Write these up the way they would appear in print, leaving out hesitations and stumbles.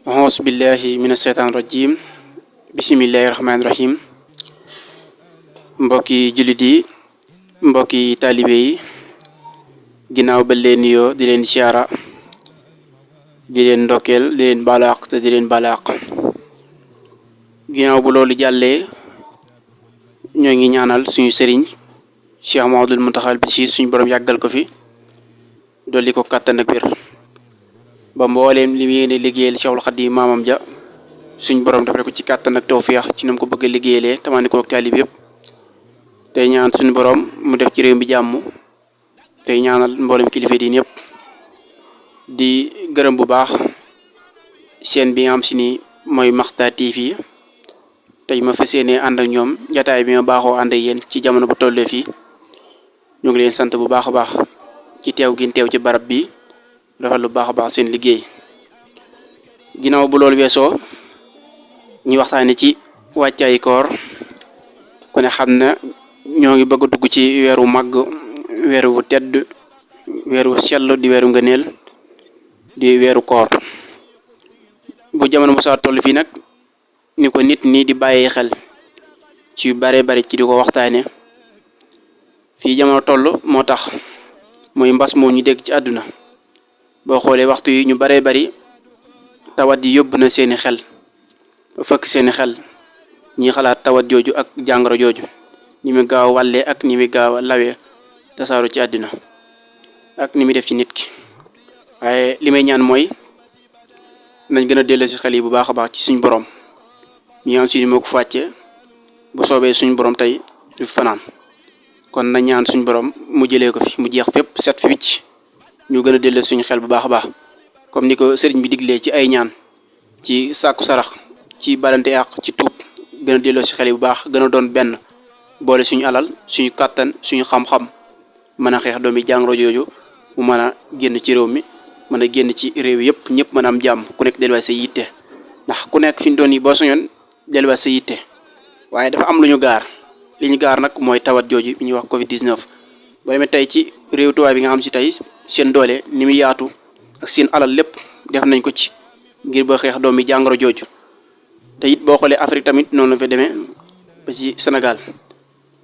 Auzu billahi mina shaytaani rajim bismillahi rahmaani rahim mbokki jullit yi mbokki taalibe yi ginnaaw ba leen nuyoo di leen siyaara di leen ndokkeel di leen baalu àq te di leen baalu àq ginnaaw bu loolu jàllee ñoo ngi ñaanal suñu sëriñ Cheikh Mouhamadoul Mountakha Bachir suñu borom yàggal ko fi dolli ko kàttan ak wér ba mbooleem li mu yéene liggéeyal Cheikhul Khadim maamam ja suñ borom defal ko ci kàttan ak tawfeex ci nam ko bëgg a liggéeyalee tamaani ko ak taalib yëpp tey ñaan suñu borom mu def ci réew mi jàmm tey ñaanal mboolem kilifa diin yëpp di gërëm bu baax seen bi nga xam si ni mooy Makhtar TV tey ma fas yéene ànd ak ñoom jataay bi ma baaxoo ànd ak yéen ci jamono bu tollee fii ñu ngi leen sant bu baax a baax ci teew gi teew ci barab bi rafet lu baax a baax seen liggéey ginnaaw bu loolu weesoo ñu waxtaane ci wàccaay koor ku ne xam na ñoo ngi bëgg a dugg ci weeru màgg weeru tedd weeru sell di weeru ngëneel di weeru koor bu jamono mosaa toll fii nag ni ko nit ñi di bàyyi xel ci yu bare bari ci di ko waxtaane fii jamono toll moo tax mooy mbas moo ñu dégg ci àdduna boo xoolee waxtu yi ñu bare bari tawat yi yóbbu na seeni xel ba fekk seeni xel ñi xalaat tawat jooju ak jàngoro jooju ni mu gaaw wàllee ak ni mu gaaw a lawee tasaaru ci àddina ak ni muy def ci nit ki waaye li may ñaan mooy nañ gën a delloo ci xel yi bu baax a baax ci suñ borom mi am si moo ko fàccee bu soobee suñ borom tey du fanaan kon na ñaan suñ borom mu jëlee ko fi mu jeex fépp set fi wicc ñu gën a delloo suñu xel bu baax a baax comme ni ko sëriñ bi diglee ci ay ñaan ci sàkku sarax ci balante àq ci tuub gën a delloo si xel yi bu baax gën a doon benn boole suñu alal suñu kàttan suñu xam-xam mën a xeex doomi jàngoro jooju mu mën a génn ci réew mi mën a génn ci réew yëpp ñëpp mën a am jàmm ku nekk delluwaat sa yitte ndax ku nekk fi ñu doon yi boo soñoon delluwaat sa yitte waaye dafa am lu ñu gaar li ñu gaar nag mooy tawat jooju bi ñuy wax Covid 19. boo demee tey ci réew tubaab bi nga xam si tey seen doole ni mu yaatu ak seen alal lépp def nañ ko ci ngir ba xeex doomi jàngoro jooju te it boo xoolee Afrique tamit noonu la fa demee ba ci Sénégal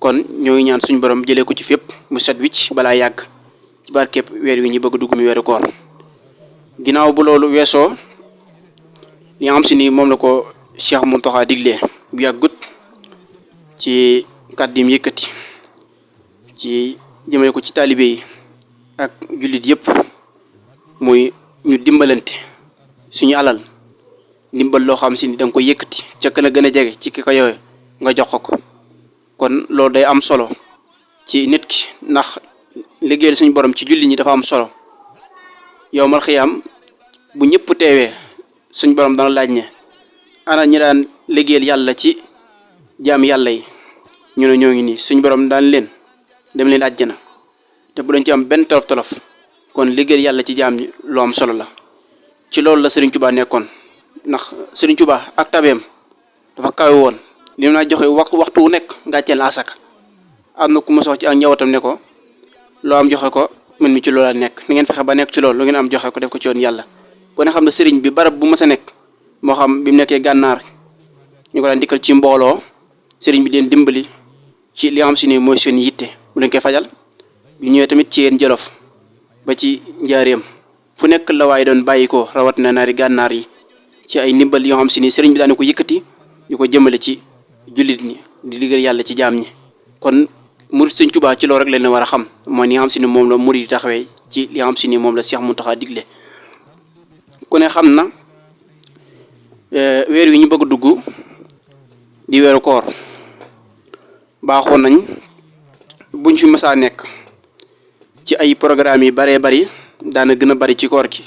kon ñoo ngi ñaan suñu borom jëlee ko ci fépp mu set wicc balaa yàgg ci barkeep weer wi ñu bëgg dugg mi weeru koor ginnaaw bu loolu weesoo li nga xam si ni moom la ko Cheikh Mountakha diglee bu yàggut ci kàddim yëkkati ci jëmale ko ci taalibe yi ak jullit yëpp muy ñu dimbalante suñu alal ndimbal loo xam si ni danga ko yëkkati ca ka la gën a jege ci ki ko yooyu nga jox ko kon loolu day am solo ci nit ki ndax liggéeyal suñu borom ci jullit ñi dafa am solo yow mal xiyaam bu ñëpp teewee suñu borom dana laaj ne ana ñi daan liggéeyal yàlla ci jaam yàlla yi ñu ne ñoo ngi nii suñu borom daan leen dem leen àjjana te bu dañ ci am benn tolof-tolof kon liggéeyal yàlla ci jaam ñi lu am solo la ci loolu la Serigne Touba nekkoon ndax Serigne Touba ak tabeem dafa kawe woon li naa joxe waxtu wu nekk gàcceel asaka am na ku ma sox ci ak njabootam ne ko loo am joxe ko man mi ci loolu la nekk ni ngeen fexe ba nekk ci loolu lu ngeen am joxe ko def ko ci yoon yàlla kon ne xam ne Serigne bi barab bu ma sa nekk moo xam bi mu nekkee gànnaar ñu ko daan dikkal ci mbooloo Serigne bi den dimbali ci li nga xam si ni mooy seen yitte bu leen koy fajal bi ñëwee tamit ci yéen jolof ba ci njaareem fu nekk la waaye doon bàyyi ko rawat na naari gànnaar yi ci ay ndimbal yoo xam si ni sëriñ bi daane ko yëkkati yu ko jëmale ci jullit ñi di liggéey yàlla ci jaam ñi kon murid Sëriñ Tuubaa ci loolu rek leen war a xam mooy li nga xam si ni moom la murid yi taxawee ci li nga xam si ni moom la Cheikh Mountakha digle ku ne xam na weer wi ñu bëgg a dugg di weeru koor baaxoon nañ buñ fi mësaa nekk ci ay programme yi baree bari daana gën a bari ci koor gi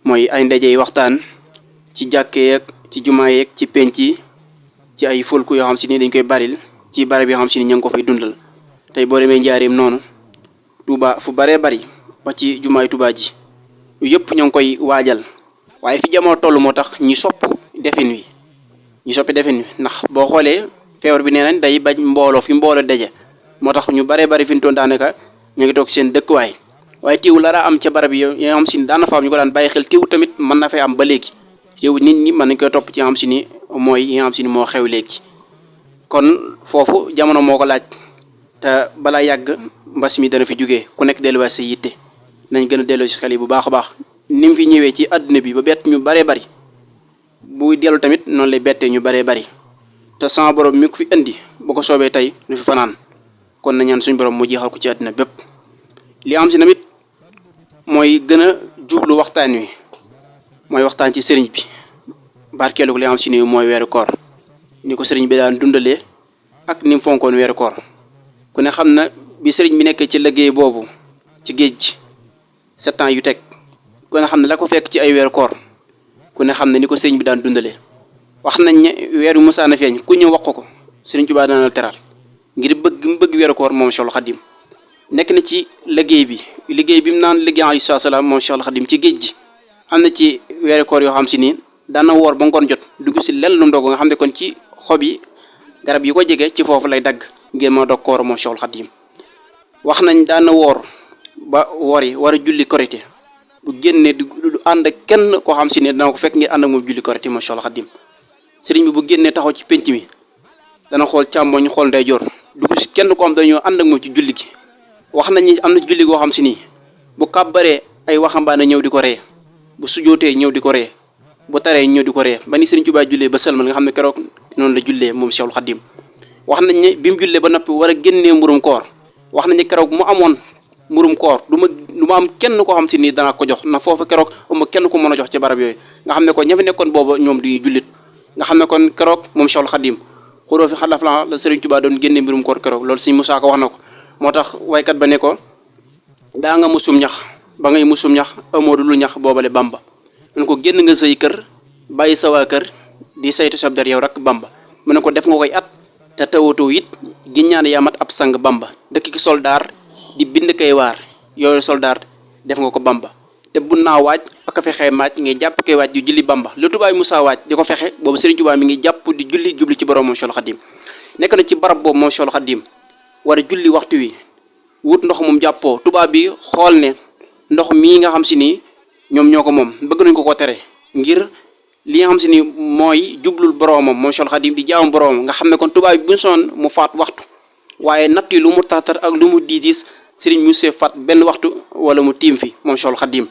mooy ay ndaje yi waxtaan ci jàkke yeeg ci jumaa yeeg ci penc yi ci ay fulku yoo xam si ni dañ koy baril ci barab yoo xam si ni ña ngi ko fay dundal tey boo demee njaareem noonu Touba fu baree bari ba ci jumaay Touba ji yëpp ñoo ngi koy waajal waaye fi jamono toll moo tax ñi sopp defin wi ndax boo xoolee feebar bi nee nañ day bañ mbooloo fi mbooloo daje moo tax ñu baree bari fi ñu toon daanaka ñu ngi toog seen dëkkuwaay waaye teew la daa am ca barab yi yoo xam si ni daan na fa am ñu ko daan bàyyi xel teew tamit mën na fay am ba léegi yow nit ñi mën nañ koy topp ci nga xam si ni mooy yi nga xam si ni moo xew léegi kon foofu jamono moo ko laaj te balaa yàgg mbas mi dana fi jógee ku nekk delluwaat sa yitte nañ gën a delloo si xel yi bu baax a baax ni mu fi ñëwee ci àdduna bi ba bett ñu baree bari buy dellu tamit noonu lay bettee ñu baree bari te sama borom mi ko fi indi bu ko soobee tey du fi fanaan kon na ñaan suñu borom mu jeexal ko ci àdduna bépp li am si tamit mooy gën a jublu waxtaan wi mooy waxtaan ci sëriñ bi barkeelu ko li am si ni mooy weeru koor ni ko sëriñ bi daan dundalee ak ni mu fonkoon weeru koor ku ne xam na bi sëriñ bi nekkee ci liggéey boobu ci géej gi 7 ans yu teg ku ne xam ne la ko fekk ci ay weeru koor ku ne xam ne ni ko sëriñ bi daan dundalee wax nañ ne weer wi musaana feeñ ku ñëw wax ko sëriñ Tuubaa dana la teral ngir bëgg mu bëgg weeru koor moom Cheikhul Khadim nekk na ci liggéey bi mu naan liggéey alayhi salaam moom Cheikhul Khadim ci géej gi am na ci weeru koor yoo xam si ni daana woor ba ngoon jot dugg si lenn lu ndogu nga xam ne kon ci xob yi garab yi ko jege ci foofu lay dagg ngir ma dog koor moom Cheikhul Khadim wax nañ daana woor ba wori war a julli korité bu génnee du ànd ak kenn koo xam si ne dana ko fekk ngir ànd ak moom julli korité moom Cheikhul Khadim sëriñ bi bu génnee taxaw ci penc mi dana xool càmmoñ xool ndeyjoor dugg si kenn ko am dañoo ànd ak moom ci julli gi wax nañ ni am na julli goo xam si nii bu kàbbaree ay waxambaane ñëw di ko ree bu sujootee ñëw di ko ree bu taree ñëw di ko ree ba ni sëriñ Tuubaa jullee ba sëlmal nga xam ne keroog noonu la jullee moom Cheikhul Khadim wax nañ ne bi mu jullee ba noppi war a génnee mburum koor wax nañ ne keroog mu amoon mburum koor du ma am kenn koo xam si nii danaa ko jox na foofu keroog uma kenn ko mën a jox ci barab yooyu nga xam ne kon ña fi nekkoon booba ñoom duñu jullit nga xam ne kon keroog moom Cheikhul Khadim xuroo fi xalaf la sëriñ Tuubaa doon génnee mbirum koor keroog loolu sëriñ Musaa Ka wax na ko moo tax waykat ba ne ko daa nga musum ñax ba ngay musum ñax amoo lu ñax boobale Bamba mu ne ko génn nga say kër bàyyi sa waa kër di saytu sab der yow rek Bamba mu ne ko def nga koy at te tawatoo it gi ñaan yaa mat ab sang Bamba dëkk ki soldaar di bind kay waar yooyu soldaar def nga ko Bamba te bu naa waaj ak a fexe maaj ngay jàpp kay waaj di julli Bamba lu tubaay Musaa waaj di ko fexe boobu Sëriñ Tuubaa mi ngi jàpp di julli jubli ci borom moom Cheikhul Khadim nekk na ci barab boobu moom Cheikhul Khadim war a julli waxtu wi wut ndox moom jàppoo tubaab bi xool ne ndox mii nga xam si ni ñoom ñoo ko moom bëgg nañ ko tere ngir li nga xam si ni mooy jublul boromam moom Cheikhul Khadim di jaamu boromam nga xam ne kon tubaab bi bu ñu soon mu faat waxtu waaye natt yi lu mu tatar ak lu mu diis sëriñ mu see faat benn waxtu wala mu tiim fi moom Cheikhul Khadim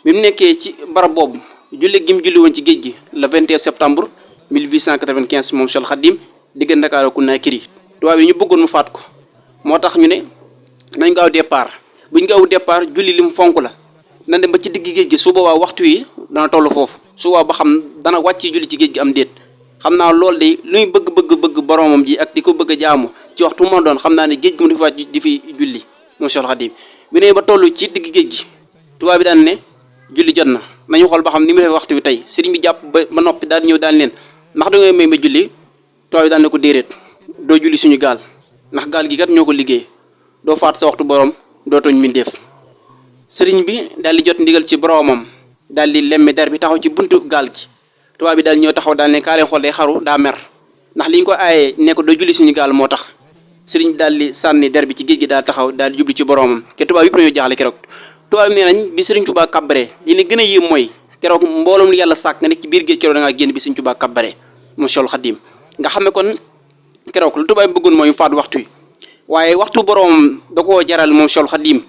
bi mu nekkee ci barab boobu julli gi mu julli woon ci géej gi le 21 septembre 1895 moom Cheikhul Khadim diggante Ndakaaru ku Naakiri tubaab yi ñu bëggoon mu faat ko moo tax ñu ne nañ gaaw départ buñ gaaw départ julli li mu fonk la na dem ba ci digg géej gi su boobaa waxtu yi dana toll foofu su boobaa ba xam dana wàcc julli ci géej gi am déet xam naa loolu de lu ñu bëgg boromam ji ak di ko bëgg a jaamu ci waxtu moo doon xam naa ne géej gi mu di fi wàcc di fi julli moom Cheikhul Khadim bi ne ba toll ci digg géej gi tubaab bi daan ne julli jot na nañu xool ba xam ni mu defee waxtu wi tey sëriñ bi jàpp ba noppi daal ñëw daal leen ndax da ngay may ma julli tubaab bi daan ne ko déedéet doo julli suñu gaal ndax gaal gi kat ñoo ko liggéey doo faat sa waxtu borom doo tooñ mbindeef sëriñ bi daal di jot ndigal ci boromam daal di lemme der bi taxaw ci buntu gaal gi tubaab bi daal ñëw taxaw daal ne kaa leen xool day xaru daa mer ndax li ñu ko aayee ne ko doo julli suñu gaal moo tax sëriñ bi daal di sànni der bi ci géej gi daal taxaw daal di jubli ci boromam ke tubaab yëpp nañoo jaaxle keroog tubaab nee nañ bi sëriñ Tuubaa kàbbaree li ne gën a yéem mooy keroog mbooloom lu yàlla sàkk nga nekk ci biir géej keroog da ngaa génn bi sëriñ Tuubaa kàbbaree moom Cheikhul Khadim nga xam ne kon keroog lu tubaab bëggoon mooy faat waxtu wi waaye waxtu boromam da koo jaral moom Cheikhul Khadim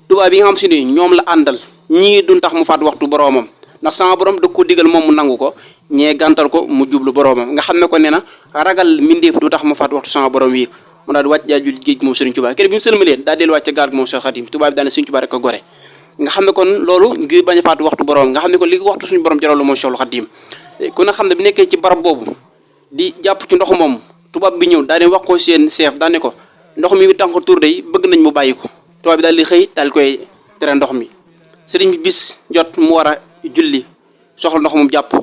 tubaab yi nga xam si ne ñoom la àndal ñii duñ tax mu faat waxtu boromam ndax sama borom da ko digal moom mu nangu ko ñee gàntal ko mu jublu boromam nga xam ne ko nee na ragal mindeef du tax mu faat waxtu sama borom wi mu daal di wàcc daal julli géej gi moom Sëriñ Tuubaa kër bi mu sëlmalee daal dellu wàcc gaal gi moom Cheikhul Khadim tubaab bi daal ne Sëriñ Tuubaa rek ko gore nga xam ne kon loolu ngir bañ a faatu waxtu borom nga xam ne kon li ko waxtu suñu borom jaral moom Cheikhul Khadim ku ne xam ne bi nekkee ci barab boobu di jàpp ci ndox moom tubaab bi ñëw daal di wax ko seen chef daal ne ko ndox mi tànk tuur day bëgg nañ mu bàyyi ko tubaab bi daal di xëy daal koy tere ndox mi sëriñ bi bis jot mu war a julli soxla ndox mu jàpp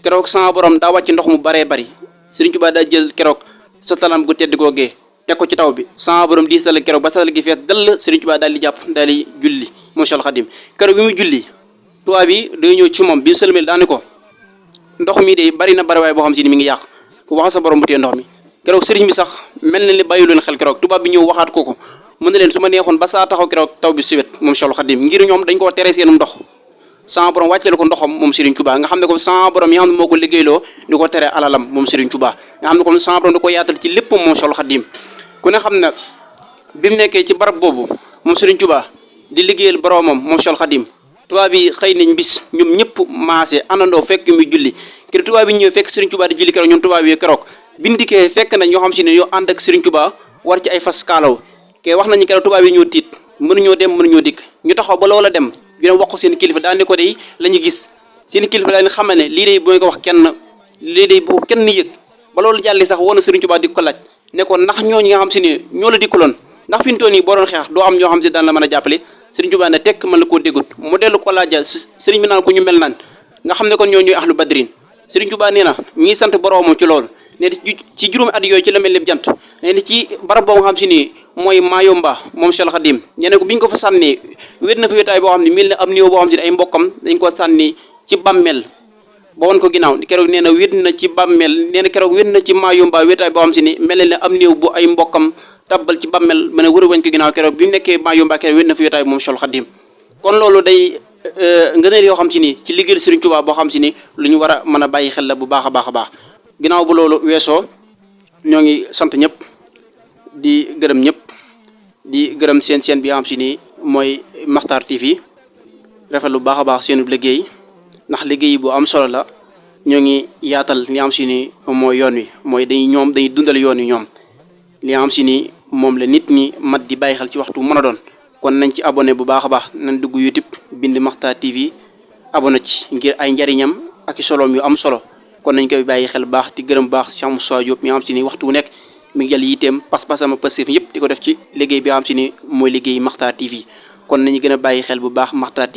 keroog sama borom daa wàcc ndox mu baree bari Sëriñ Tuubaa daa jël keroog sa talam gu tedd googee teg ko ci taw bi sama borom diisal keroog ba satal gi fees dal Sëriñ Tuubaa daal di jàpp daal di julli moom Cheikhul Khadim keroog bi mu julli tubaab bi day ñëw ci moom bi sëlmel daane ko ndox mi de bari na bari waaye boo xam si ni mi ngi yàq ku wax sa borom bu tee ndox mi keroog sëriñ bi sax mel na ni bàyyi leen xel keroog tubaab bi ñëw waxaat ko mën na leen su ma neexoon ba saa taxaw keroog taw bi siwet moom Cheikhul Khadim ngir ñoom dañ koo tere seenum ndox sama borom wàcceel ko ndoxam moom Serigne Touba nga xam ne comme sama borom yi nga xam ne moo ko liggéeyloo di ko tere alalam moom Serigne Touba nga xam ne comme sama borom da ko yaatal ci lépp moom Cheikhul Khadim ku ne xam ne bi mu nekkee ci barab boobu moom Serigne Touba di liggéeyal boromam moom Cheikhul Khadim tubaab bi xëy nañ bis ñoom ñëpp maase àndandoo fekk muy julli kër tubaab bi ñëw fekk Serigne Touba di julli keroog ñoom tubaab yi keroog bindikee fekk nañ ñoo xam si ne yoo ànd ak Serigne Touba war ci ay fas kaalaw ke wax nañu keroog tubaab yi ñoo tiit mënuñoo dem mënuñoo dikk ñu taxaw ba loola dem dina wax ko seen kilifa daan ne ko day la ñu gis seen kilifa daan xamal ne lii day bu ko wax kenn lii day bu kenn yëg ba loolu jàlli sax woon na Serigne Touba di ko laaj ne ko ndax ñooñu nga xam si ne ñoo la dikkaloon ndax fi mu toll nii boo doon xeex doo am ñoo xam si daan la mën a jàppale Serigne Touba ne tekk mën la koo déggut mu dellu ko laaja Serigne bi naan ko ñu mel naan nga xam ne kon ñoo ñooy ahlu badrin Serigne Touba nee na mi ngi sant boroomam ci loolu ne ci juróomi at yooyu ci la mel lépp jant nee na ci barab boo nga xam si ni mooy Mayomba moom Cheikh Khadim ñene ko bi ñu ko fa sànni wét na fa wétaay boo xam ne mil na am néew boo xam si ne ay mbokkam dañ ko sànni ci bàmmeel ba woon ko ginnaaw keroog nee na wét na ci bàmmeel nee na keroog wét na ci Mayomba wétaay boo xam si ni mel na am néew bu ay mbokkam tabbal ci bàmmeel mën a wër wañ ko ginnaaw keroog bi mu nekkee Mayomba keroog wét na fa wétaay moom Cheikh Khadim kon loolu day ngëneel yoo xam si ni ci liggéeyal Serigne Touba boo xam si ni lu ñu war a mën a bàyyi xel la bu baax a baax a baax ginnaaw bu loolu weesoo ñoo ngi sant ñëpp di gërëm ñëpp di gërëm seen bi nga xam si ni mooy Makhtar TV rafet lu baax a baax seenu liggéey ndax liggéey bu am solo la ñoo ngi yaatal li nga xam si ni mooy yoon wi mooy dañuy dundal yoon wi ñoom li nga xam si ni moom la nit ñi mat di bàyyi xel ci waxtu mën a doon kon nañ ci abonné bu baax a baax nañ dugg YouTube bind Makhtar TV abonné ci ngir ay njariñam ak i soloom yu am solo kon nañ koy bàyyi xel baax di gërëm baax Cheikh Moussa Diop mi nga xam si ni waxtu wu nekk mi ngi jël yitteem pas-pasam ak passif yëpp di ko def ci liggéey bi nga xam si ni mooy liggéey Makhtar TV kon nañu gën a bàyyi xel bu baax Makhtar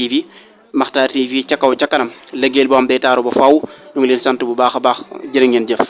TV ca kaw ca kanam liggéey boo xam day taaru ba faaw ñu ngi leen sant bu baax a baax jërë ngeen jëf